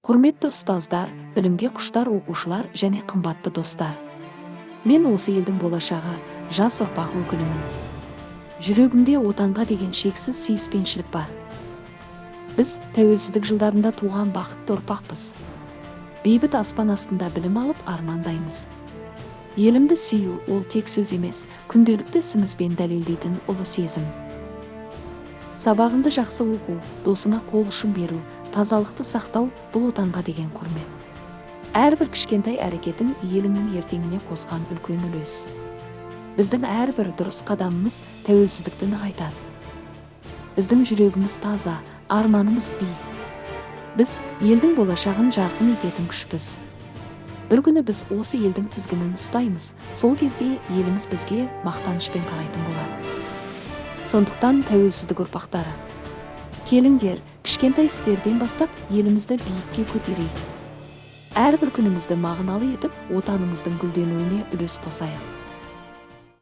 Құрметті ұстаздар, білімге құштар оқушылар және қымбатты достар! Мен осы елдің болашағы, жас ұрпақ өкілімін. Жүрегімде Отанға деген шексіз сүйіспеншілік бар. Біз тәуелсіздік жылдарында туған бақытты ұрпақпыз. Бейбіт аспан астында білім алып, армандаймыз. Елімді сүю – ол тек сөз емес, күнделікті ісімізбен дәлелдейтін ұлы сезім. Сабағыңды жақсы оқу, досыңа қол ұшын беру, тазалықты сақтау – бұл Отанға деген құрмет. Әрбір кішкентай әрекетің – еліңнің ертеңіне қосқан үлкен үлес. Біздің әрбір дұрыс қадамымыз тәуелсіздікті нығайтады. Біздің жүрегіміз таза, арманымыз биік. Біз елдің болашағын жарқын ететін күшпіз. Бір күні біз осы елдің тізгінін ұстаймыз. Сол кезде еліміз бізге мақтанышпен қарайтын болады. Сондықтан, тәуелсіздік ұрпақтары, келіңдер, кішкентай істерден бастап, елімізді биікке көтерейік. Әрбір күнімізді мағыналы етіп, Отанымыздың гүлденуіне үлес қосайық.